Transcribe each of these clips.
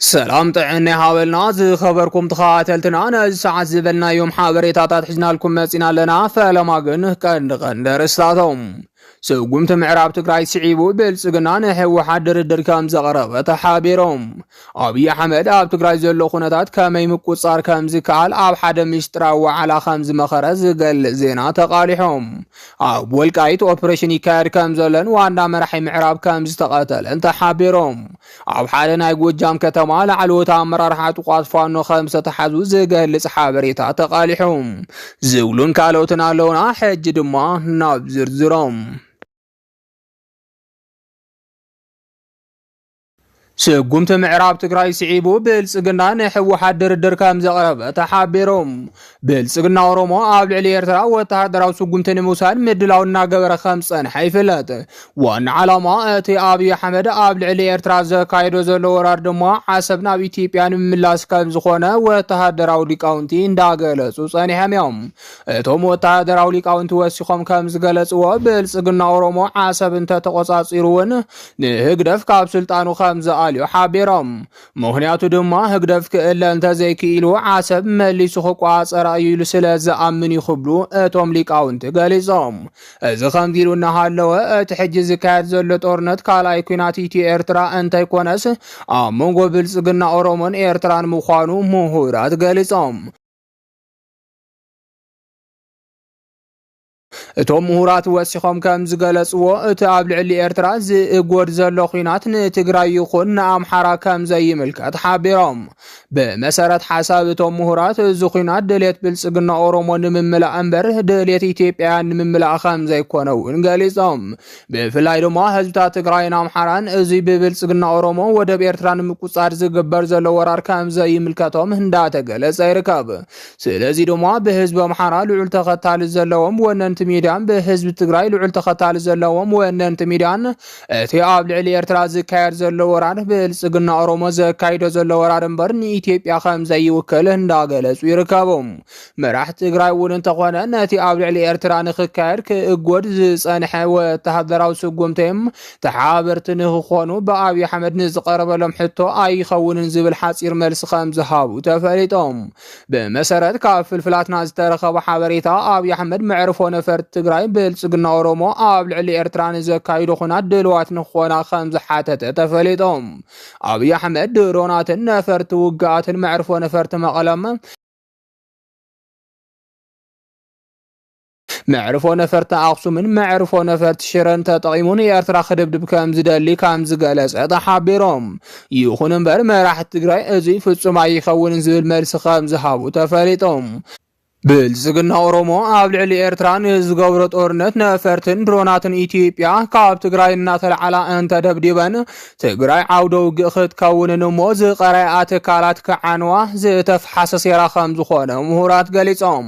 ሰላም ጥዕና ይሃበልና ዝኸበርኩም ተኸታተልትና፣ ነዚ ሰዓት ዝበልናዮም ሓበሬታታት ሒዝናልኩም መጺና ኣለና። ፈለማ ግን ቀንዲ ቀንዲ ርእስታቶም። ስጉምቲ ምዕራብ ትግራይ ስዒቡ ብልጽግና ንህወሓት ድርድር ከም ዘቕረበ ተሓቢሮም። ኣብይ ኣሕመድ ኣብ ትግራይ ዘሎ ኩነታት ከመይ ምቁጻር ከም ዝከኣል ኣብ ሓደ ምስጢራዊ ዋዕላ ከም ዝመኸረ ዝገልጽ ዜና ተቓሊሖም። ኣብ ወልቃይት ኦፕሬሽን ይካየድ ከም ዘሎን ዋና መራሒ ምዕራብ ከም ዝተቐተለን ተሓቢሮም። ኣብ ሓደ ናይ ጎጃም ከተማ ላዕለዎት ኣመራርሓ ጥቋት ፋኖ ከም ዝተተሓዙ ዝገልጽ ሓበሬታ ተቓሊሑ። ዝብሉን ካልኦትን ኣለውና። ሕጂ ድማ ናብ ዝርዝሮም። ስጉምቲ ምዕራብ ትግራይ ስዒቡ ብልጽግና ንህወሓት ድርድር ከም ዘቕረበ ተሓቢሩ። ብልጽግና ኦሮሞ ኣብ ልዕሊ ኤርትራ ወተሃደራዊ ስጉምቲ ንምውሳድ ምድላው እናገበረ ከም ዝጸንሐ ይፍለጥ። ዋና ዓላማ እቲ ኣብይ ኣሕመድ ኣብ ልዕሊ ኤርትራ ዘካይዶ ዘሎ ወራር ድማ ዓሰብ ናብ ኢትዮጵያ ንምምላስ ከም ዝኾነ ወተሃደራዊ ሊቃውንቲ እንዳገለጹ ጸኒሖም እዮም። እቶም ወተሃደራዊ ሊቃውንቲ ወሲኾም ከም ዝገለጽዎ፣ ብልጽግና ኦሮሞ ዓሰብ እንተተቖጻጺሩ እውን ንህግደፍ ካብ ስልጣኑ ከም ዝኣልዮ ሓቢሮም። ምኽንያቱ ድማ ህግደፍ ክእለ እንተዘይክኢሉ ዓሰብ መሊሱ ክቆጻጸራ እዩ ኢሉ ስለ ዝኣምን እዩ ክብሉ እቶም ሊቃውንቲ ገሊጾም። እዚ ከምዚ ኢሉ እናሃለወ፣ እቲ ሕጂ ዝካየድ ዘሎ ጦርነት ካልኣይ ኲናት ኢትዮ ኤርትራ እንተይኮነስ ኣብ መንጎ ብልጽግና ኦሮሞን ኤርትራን ምዃኑ ምሁራት ገሊጾም። እቶም ምሁራት ወሲኾም ከም ዝገለጽዎ፣ እቲ ኣብ ልዕሊ ኤርትራ ዝእጎድ ዘሎ ኲናት ንትግራይ ይኹን ንኣምሓራ ከም ዘይምልከት ሓቢሮም። ብመሰረት ሓሳብ እቶም ምሁራት፣ እዚ ኲናት ድሌት ብልጽግና ኦሮሞ ንምምላእ እምበር ድሌት ኢትዮጵያውያን ንምምላእ ከም ዘይኮነ እውን ገሊጾም። ብፍላይ ድማ ህዝብታት ትግራይን ኣምሓራን እዚ ብብልጽግና ኦሮሞ ወደብ ኤርትራ ንምቁጻር ዝግበር ዘሎ ወራር ከም ዘይምልከቶም እንዳተገለጸ ይርከብ። ስለዚ ድማ ብህዝቢ ኣምሓራ ልዑል ተኸታሊ ዘለዎም ወነንቲ ሚድያን ብህዝቢ ትግራይ ልዑል ተኸታሊ ዘለዎም ወነንቲ ሚድያን እቲ ኣብ ልዕሊ ኤርትራ ዝካየድ ዘሎ ወራር ብልጽግና ኦሮሞ ዘካይዶ ዘሎ ወራር እምበር ንኢትዮጵያ ከም ዘይውክል እንዳገለጹ ይርከቡ። መራሕቲ ትግራይ እውን እንተኾነ ነቲ ኣብ ልዕሊ ኤርትራ ንኽካየድ ክእጎድ ዝጸንሐ ወተሃደራዊ ስጉምቲ ተሓባበርቲ ንኽኾኑ ብኣብይ ኣሕመድ ንዝቐረበሎም ሕቶ ኣይኸውንን ዝብል ሓጺር መልሲ ከም ዝሃቡ ተፈሊጦም። ብመሰረት ካብ ፍልፍላትና ዝተረኸበ ሓበሬታ፣ ኣብይ ኣሕመድ መዕርፎ ነፈርቲ ትግራይ ብልጽግና ኦሮሞ ኣብ ልዕሊ ኤርትራ ንዘካይዶ ኹናት ድልዋት ንኾና ከም ዝሓተተ ተፈሊጦም። ኣብይ ኣሕመድ ድሮናትን ነፈርቲ ውግኣትን መዕርፎ ነፈርቲ መቐለም፣ መዕርፎ ነፈርቲ ኣኽሱምን መዕርፎ ነፈርቲ ሽረን ተጠቒሙ ንኤርትራ ክድብድብ ከም ዝደሊ ከም ዝገለጸ ተሓቢሮም። ይኹን እምበር መራሕቲ ትግራይ እዚ ፍጹም ኣይኸውንን ዝብል መልሲ ከም ዝሃቡ ተፈሊጦም። ብልጽግና ኦሮሞ ኣብ ልዕሊ ኤርትራ ንዝገብሮ ጦርነት ነፈርትን ድሮናትን ኢትዮጵያ ካብ ትግራይ እናተልዓላ እንተደብዲበን ትግራይ ዓውደ ውግእ ክትከውንን እሞ ዝቐረኣ ትካላት ክዓንዋ ዝተፍሓሰ ሴራ ከም ዝኾነ ምሁራት ገሊጾም።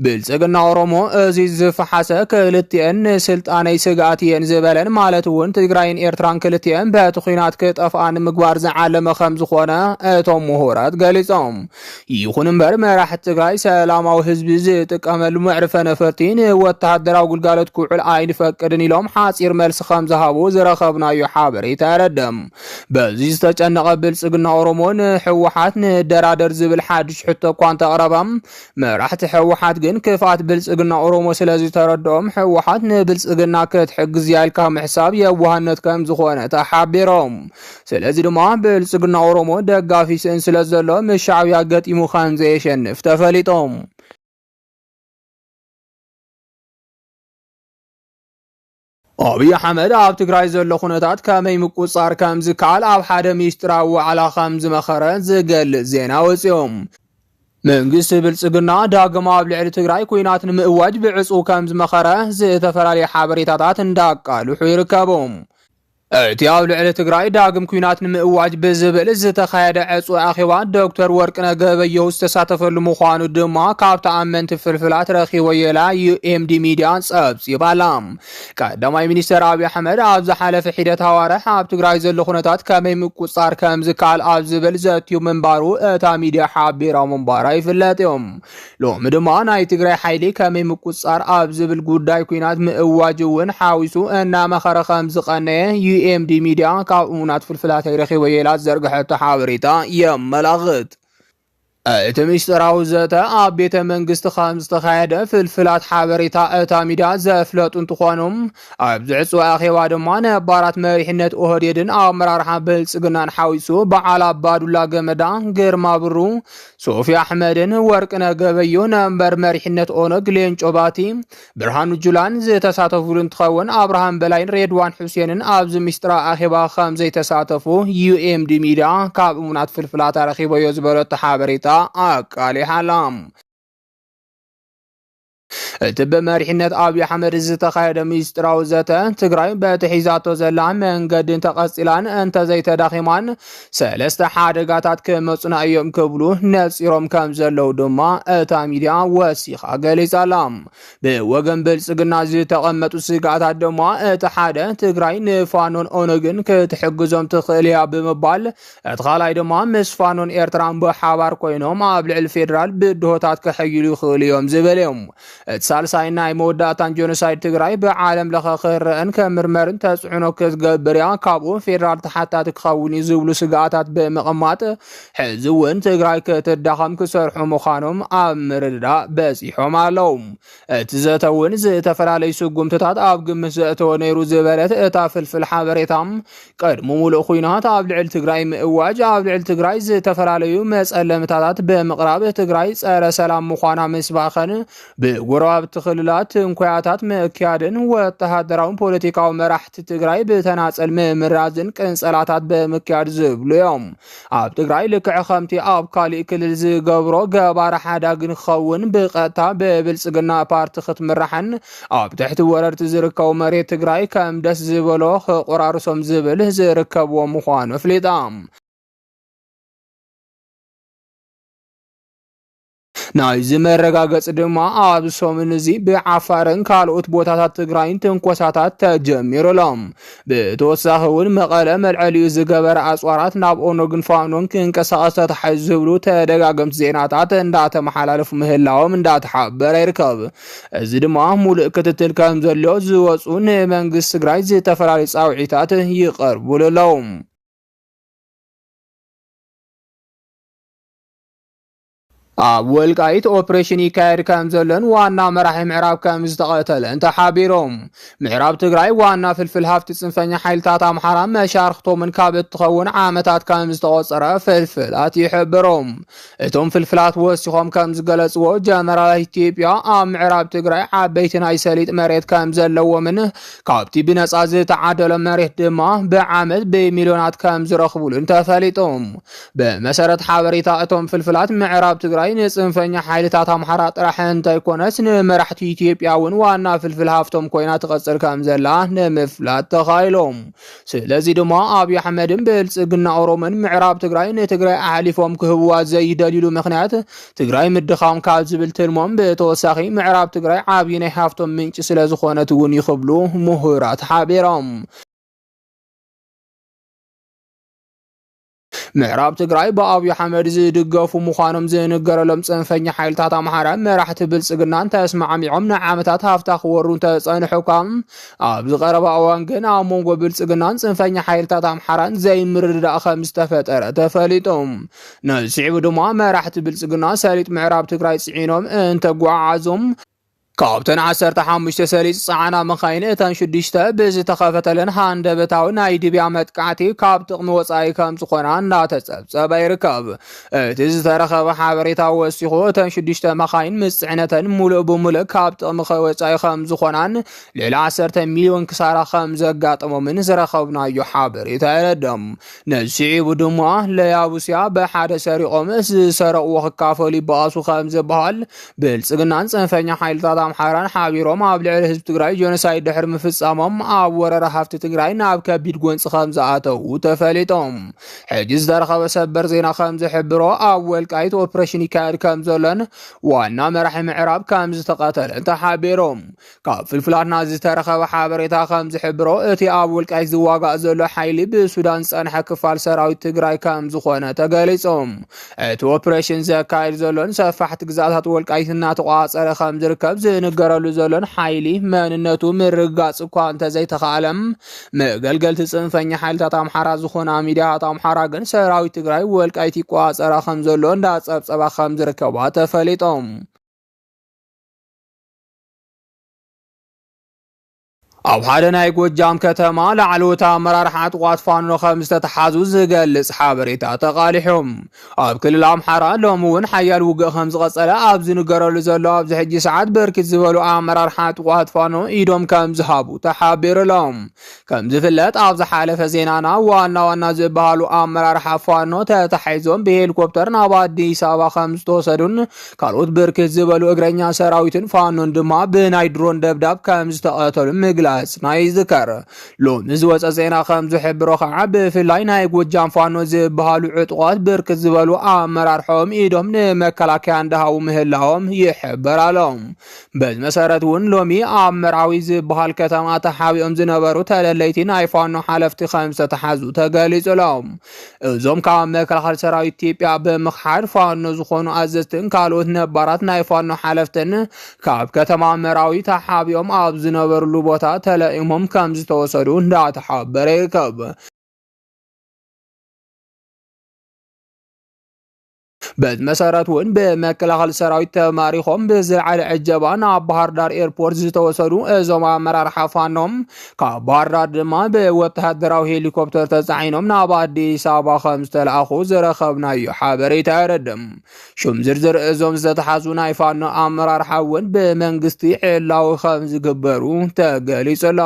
ብልጽግና ኦሮሞ እዚ ዝፈሓሰ ክልቲኤን ንስልጣነይ ስግኣት እየን ዝበለን ማለት እውን ትግራይን ኤርትራን ክልቲኤን በቲ ኲናት ክጠፍኣ ንምግባር ዝዓለመ ከም ዝኾነ እቶም ምሁራት ገሊጾም። ይኹን እምበር መራሕቲ ትግራይ ሰላማዊ ህዝቢ ዝጥቀመሉ መዕርፈ ነፈርቲ ንወተሃደራዊ ግልጋሎት ክውዕል ኣይንፈቅድን ኢሎም ሓፂር መልሲ ከም ዝሃቡ ዝረኸብናዮ ሓበሬታ የረድእ። በዚ ዝተጨነቐ ብልጽግና ኦሮሞ ንህወሓት ንደራደር ዝብል ሓድሽ ሕቶ እኳ እንተቕረበ፣ መራሕቲ ህወሓት ግን ክፍኣት ብልጽግና ኦሮሞ ስለ ዝተረድኦም ህወሓት ንብልጽግና ክትሕግዝ እያ ኢልካ ምሕሳብ የዋህነት ከም ዝኾነ ተሓቢሮም። ስለዚ ድማ ብልጽግና ኦሮሞ ደጋፊ ስእን ስለ ዘሎ ምስ ሻዕብያ ገጢሙ ከም ዘየሸንፍ ተፈሊጦም። ኣብይ ኣሕመድ ኣብ ትግራይ ዘሎ ኩነታት ከመይ ምቁጻር ከም ዝከኣል ኣብ ሓደ ሚስጥራዊ ዋዕላ ከም ዝመኸረ ዝገልጽ ዜና ወፂኦም። መንግስቲ ብልጽግና ዳግም ኣብ ልዕሊ ትግራይ ኲናት ንምእዋጅ ብዕጹው ከም ዝመኸረ ዝተፈላለዩ ሓበሬታታት እንዳቃልሑ ይርከቡ። እቲ ኣብ ልዕሊ ትግራይ ዳግም ኲናት ንምእዋጅ ብዝብል ዝተኻየደ ዕጹ ኣኼባ ዶክተር ወርቅነህ ገበየሁ ዝተሳተፈሉ ምዃኑ ድማ ካብ ተኣመንቲ ፍልፍላት ረኺቦ የላ ዩኤምዲ ሚድያ ጸብጺባ ኣላ። ቀዳማይ ሚኒስተር ኣብይ ኣሕመድ ኣብ ዝሓለፈ ሒደት ኣዋርሕ ኣብ ትግራይ ዘሎ ኩነታት ከመይ ምቁጻር ከም ዝከኣል ኣብ ዝብል ዘትዩ ምንባሩ እታ ሚድያ ሓቢራ ምንባራ ይፍለጥ እዩ። ሎሚ ድማ ናይ ትግራይ ሓይሊ ከመይ ምቁጻር ኣብ ዝብል ጉዳይ ኲናት ምእዋጅ እውን ሓዊሱ እናመኸረ ከም ዝቐነየ ዩ ኤምዲ ሚድያ ካብ እሙናት ፍልፍላት ረኺበዮ ኢላ ዝዘርግሐቶ ሓበሬታ የመላኽት። እቲ ምስጢራዊ ዘተ ኣብ ቤተ መንግስቲ ከም ዝተኻየደ ፍልፍላት ሓበሬታ እታ ሚድያ ዘፍለጡ እንትኾኑ፣ ኣብዚ ዕፅዋ ኣኼባ ድማ ነባራት መሪሕነት ኦህዴድን ኣመራርሓ ብልፅግናን ሓዊሱ በዓል ኣባዱላ ገመዳ፣ ግርማ ብሩ፣ ሶፊ ኣሕመድን ወርቅነህ ገበዮ፣ ነበር መሪሕነት ኦነግ ሌንጮ ባቲ፣ ብርሃኑ ጁላን ዝተሳተፉሉ እንትኸውን፣ ኣብርሃም በላይን ሬድዋን ሑሴንን ኣብዚ ምስጢራዊ ኣኼባ ከም ዘይተሳተፉ ዩኤምዲ ሚድያ ካብ እሙናት ፍልፍላት ኣረኺበዮ ዝበለቶ ሓበሬታ ኣቃሊሓ ኣላ። እቲ ብመሪሕነት ኣብዪ ኣሕመድ ዝተኻየደ ምስጢራዊ ዘተ፣ ትግራይ በቲ ሒዛቶ ዘላ መንገዲ እንተቐጺላን እንተዘይተዳኺማን ሰለስተ ሓደጋታት ክመጹና እዮም ክብሉ ነጺሮም ከም ዘለዉ ድማ እታ ሚድያ ወሲኻ ገሊጻ ኣላ። ብወገን ብልጽግና ዝተቐመጡ ስግኣታት ድማ እቲ ሓደ፣ ትግራይ ንፋኖን ኦነግን ክትሕግዞም ትኽእል እያ ብምባል፣ እቲ ካልኣይ ድማ ምስ ፋኖን ኤርትራን ብሓባር ኮይኖም ኣብ ልዕሊ ፌደራል ብድሆታት ከሐይሉ ይኽእሉ እዮም ዝብል እዮም። እቲ ሳልሳይ ናይ መወዳእታን ጀኖሳይድ ትግራይ ብዓለም ለኸ ክረአን ከምርመርን ተጽዕኖ ክትገብር እያ፣ ካብኡ ፌደራል ተሓታቲ ክኸውን እዩ ዝብሉ ስግኣታት ብምቕማጥ፣ ሕዚ እውን ትግራይ ክትዳኸም ክሰርሑ ምዃኖም ኣብ ምርድዳእ በጺሖም ኣለዉ። እቲ ዘተ እውን ዝተፈላለዩ ስጉምትታት ኣብ ግምት ዘእተወ ነይሩ ዝበለት እታ ፍልፍል ሓበሬታ፣ ቅድሚ ሙሉእ ኲናት ኣብ ልዕሊ ትግራይ ምእዋጅ፣ ኣብ ልዕሊ ትግራይ ዝተፈላለዩ መጸለምታታት ብምቕራብ፣ ትግራይ ጸረ ሰላም ምዃና ምስባኸን፣ ብጎረባብቲ ክልላት ትንኮያታት ምክያድን ወተሃደራውን ፖለቲካዊ መራሕቲ ትግራይ ብተናጸል ምምራዝን ቅንጸላታት ብምክያድ ዝብሉ እዮም። ኣብ ትግራይ ልክዕ ከምቲ ኣብ ካሊእ ክልል ዝገብሮ ገባር ሓዳግ ንክኸውን ብቐጥታ ብብልጽግና ፓርቲ ክትምራሕን ኣብ ትሕቲ ወረርቲ ዝርከቡ መሬት ትግራይ ከም ደስ ዝበሎ ክቆራርሶም ዝብል ዝርከብዎ ምዃኑ ኣፍሊጣ። ናይዚ መረጋገፂ ድማ ኣብዚ ሰሙን እዚ ብዓፋርን ካልኦት ቦታታት ትግራይን ትንኮሳታት ተጀሚሩ ኣሎ። ብተወሳኺ እውን መቐለ መልዐሊኡ ዝገበረ ኣፅዋራት ናብ ኦነግን ፋኖን ክንቀሳቐስ ተታሒዙ ዝብሉ ተደጋገምቲ ዜናታት እንዳተመሓላለፉ ምህላዎም እንዳተሓበረ ይርከብ። እዚ ድማ ሙሉእ ክትትል ከም ዘድልዮ ዝወፁ ንመንግስቲ ትግራይ ዝተፈላለዩ ፃውዒታት ይቐርቡሉ ኣለዉ። ኣብ ወልቃይት ኦፕሬሽን ይካየድ ከም ዘሎን ዋና መራሒ ምዕራብ ከም ዝተቐተለን ተሓቢሮም። ምዕራብ ትግራይ ዋና ፍልፍል ሃፍቲ ጽንፈኛ ሓይልታት ኣምሓራ መሻርኽቶምን ካብ እትኸውን ዓመታት ከም ዝተቖጸረ ፍልፍላት ይሕብሩ። እቶም ፍልፍላት ወሲኾም ከም ዝገለጽዎ፣ ጀነራላት ኢትዮጵያ ኣብ ምዕራብ ትግራይ ዓበይቲ ናይ ሰሊጥ መሬት ከም ዘለዎምን ካብቲ ብነጻ ዝተዓደሎ መሬት ድማ ብዓመት ብሚልዮናት ከም ዝረኽቡሉን ተፈሊጡ። ብመሰረት ሓበሬታ እቶም ፍልፍላት፣ ምዕራብ ትግራይ ንጽንፈኛ ሓይልታት ኣምሓራ ጥራሕ እንተይኮነስ ንመራሕቲ ኢትዮጵያ እውን ዋና ፍልፍል ሃፍቶም ኮይና ትቐጽል ከም ዘላ ንምፍላጥ ተኻኢሎም። ስለዚ ድማ ኣብይ ኣሕመድን ብልጽግና ኦሮሞን ምዕራብ ትግራይ ንትግራይ ኣሕሊፎም ክህብዋ ዘይደልዩሉ ምኽንያት፣ ትግራይ ምድኻም ካብ ዝብል ትልሞም ብተወሳኺ፣ ምዕራብ ትግራይ ዓብዪ ናይ ሃፍቶም ምንጪ ስለ ዝኾነት እውን እዩ ክብሉ ምሁራት ሓቢሮም። ምዕራብ ትግራይ ብኣብይ ኣሕመድ ዝድገፉ ምዃኖም ዝንገረሎም ጽንፈኛ ሓይልታት ኣምሓራ፣ መራሕቲ ብልጽግናን ተስማዕሚዖም ንዓመታት ሃፍታ ክወሩ እንተጸንሑ እኳ፣ ኣብዚ ቀረባ እዋን ግን ኣብ መንጎ ብልጽግናን ጽንፈኛ ሓይልታት ኣምሓራን ዘይምርድዳእ ከም ዝተፈጠረ ተፈሊጡ። ነዚ ስዒቡ ድማ መራሕቲ ብልጽግና ሰሊጥ ምዕራብ ትግራይ ጽዒኖም እንተጓዓዓዙም፣ ካብተን ዓሰርተ ሓሙሽተ ሰሊጥ ዝጸዓና መኻይን፣ እተን ሽዱሽተ ብዝተኸፈተለን ሃንደበታዊ ናይ ድብያ መጥቃዕቲ ካብ ጥቕሚ ወጻኢ ከም ዝኾና እናተጸብጸበ ይርከብ። እቲ ዝተረኸበ ሓበሬታ ወሲኹ፣ እተን ሽዱሽተ መኻይን ምስ ጽዕነተን፣ ሙሉእ ብሙሉእ ካብ ጥቕሚ ከ-፣ ወጻኢ ከም ዝኾናን ልዕሊ ዓሰርተ ሚልዮን ክሳራ ከም ዘጋጠሞምን ዝረኸብናዮ ሓበሬታ የረድእ። ነዚ ስዒቡ ድማ፣ ለያቡስያ ብሓደ ሰሪቖም ዝሰረቕዎ ክካፈሉ ይበኣሱ ከም ዝበሃል፣ ብልጽግናን ጽንፈኛ ሓይልታት ኣምሓራን ሓቢሮም ኣብ ልዕሊ ህዝቢ ትግራይ ጀኖሳይድ ድሕሪ ምፍጻሞም፣ ኣብ ወረራ ሃፍቲ ትግራይ ናብ ከቢድ ጎንጺ ከም ዝኣተዉ ተፈሊጦም። ሕጂ ዝተረኸበ ሰበር ዜና ከም ዝሕብሮ፣ ኣብ ወልቃይት ኦፕሬሽን ይካየድ ከም ዘሎን ዋና መራሒ ምዕራብ ከም ዝተቐተለን ተሓቢሮም። ካብ ፍልፍላትና ዝተረኸበ ሓበሬታ ከም ዝሕብሮ፣ እቲ ኣብ ወልቃይት ዝዋጋእ ዘሎ ሓይሊ ብሱዳን ዝጸንሐ ክፋል ሰራዊት ትግራይ ከም ዝኾነ ተገሊጹ። እቲ ኦፕሬሽን ዘካይድ ዘሎን ሰፋሕቲ ግዛታት ወልቃይት እናተቆጻጸረ ከም ዝርከብ ዝንገረሉ ዘሎን ሓይሊ መንነቱ ምርጋጽ እኳ እንተዘይተኻእለ፣ መገልገልቲ ጽንፈኛ ሓይልታት ኣምሓራ ዝኾና ሚድያታት ኣምሓራ ግን ሰራዊት ትግራይ ወልቃይት ይቆጻጸራ ከም ዘሎ እንዳጸብጸባ ከም ዝርከባ ተፈሊጦም። ኣብ ሓደ ናይ ጎጃም ከተማ ላዕለዎት ኣመራርሓ ጥቓት ፋኖ ከም ዝተተሓዙ ዝገልጽ ሓበሬታ ተቓሊሑ። ኣብ ክልል ኣምሓራ ሎሚ እውን ሓያል ውግእ ከም ዝቐጸለ ኣብ ዝንገረሉ ዘሎ ኣብዚ ሕጂ ሰዓት፣ ብርክት ዝበሉ ኣመራርሓ ጥቓት ፋኖ ኢዶም ከም ዝሃቡ ተሓቢሩ ኣሎ። ከም ዝፍለጥ፣ ኣብ ዝሓለፈ ዜናና ዋና ዋና ዝበሃሉ ኣመራርሓ ፋኖ ተታሒዞም ብሄሊኮፕተር ናብ ኣዲስ ኣበባ ከም ዝተወሰዱን ካልኦት ብርክት ዝበሉ እግረኛ ሰራዊትን ፋኖን ድማ ብናይ ድሮን ደብዳብ ከም ዝተቐተሉ ምግላጽና ይዝከር። ሎሚ ዝወጸ ዜና ከም ዝሕብሮ ከዓ፣ ብፍላይ ናይ ጎጃም ፋኖ ዝበሃሉ ዕጡቓት ብርክት ዝበሉ ኣመራርሖም ኢዶም ንመከላከያ እንዳሃቡ ምህላዎም ይሕበር ኣሎ። በዚ መሰረት እውን ሎሚ ኣብ መርዓዊ ዝበሃል ከተማ ተሓቢኦም ዝነበሩ ተደለይቲ ናይ ፋኖ ሓለፍቲ ከም ዝተተሓዙ ተገሊጹ ኣሎ። እዞም ካብ መከላኸሊ ሰራዊት ኢትዮጵያ ብምኽሓድ ፋኖ ዝኾኑ ኣዘዝትን ካልኦት ነባራት ናይ ፋኖ ሓለፍትን ካብ ከተማ መራዊ ተሓቢኦም ኣብ ዝነበርሉ ቦታ ተለኢሞም ከም ዝተወሰዱ እንዳተሓበረ ይርከብ። በዚ መሰረት እውን ብመከላኸሊ ሰራዊት ተማሪኾም ብዝለዓለ ዕጀባ ናብ ባህር ዳር ኤርፖርት ዝተወሰዱ እዞም ኣመራርሓ ፋኖ፣ ካብ ባህር ዳር ድማ ብወተሃደራዊ ሄሊኮፕተር ተፃዒኖም ናብ ኣዲስ ኣበባ ከም ዝተለኣኹ ዝረኸብናዮ ሓበሬታ የረድእ። ሽም ዝርዝር እዞም ዝተተሓዙ ናይ ፋኖ ኣመራርሓ እውን ብመንግስቲ ዕላዊ ከም ዝግበሩ ተገሊጹ ኣሎ።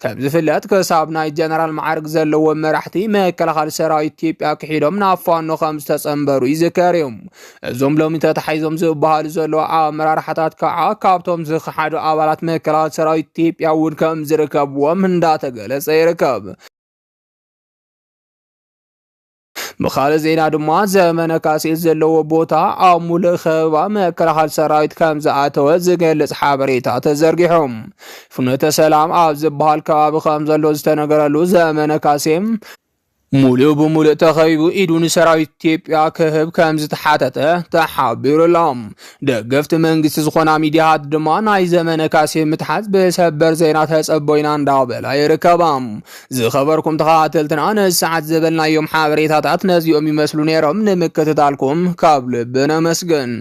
ከም ዝፍለጥ፣ ክሳብ ናይ ጀነራል መዓርግ ዘለዎም መራሕቲ መከላኸሊ ሰራዊት ኢትዮጵያ ክሒዶም ናብ ፋኖ ከም ዝተጸንበሩ ይዝከር እዩ። እዞም ሎሚ ተታሒዞም ዝበሃሉ ዘለዉ ኣመራርሓታት ከዓ ካብቶም ዝኸሓዱ ኣባላት መከላኸሊ ሰራዊት ኢትዮጵያ እውን ከም ዝርከብዎም እንዳተገለጸ ይርከብ። ብኻልእ ዜና ድማ፣ ዘመነ ካሴ ዘለዎ ቦታ ኣብ ሙሉእ ከበባ መከላኸሊ ሰራዊት ከም ዝኣተወ ዝገልጽ ሓበሬታ ተዘርጊሑ። ፍኖተ ሰላም ኣብ ዝበሃል ከባቢ ከም ዘሎ ዝተነገረሉ ዘመነ ካሴ፣ ሙሉእ ብሙሉእ ተኸቢቡ ኢዱ ንሰራዊት ኢትዮጵያ ክህብ ከም ዝተሓተተ ተሓቢሩ ኣሎ። ደገፍቲ መንግስቲ ዝኾና ሚድያታት ድማ፣ ናይ ዘመነ ካሴ ምትሓዝ ብሰበር ዜና ተጸቦይና እንዳበላ ይርከባ። ዝኸበርኩም ተኸታተልትና፣ ነዚ ሰዓት ዘበልናዮም ሓበሬታታት ነዚኦም ይመስሉ ነይሮም። ንምክትታልኩም ካብ ልቢ ነመስግን።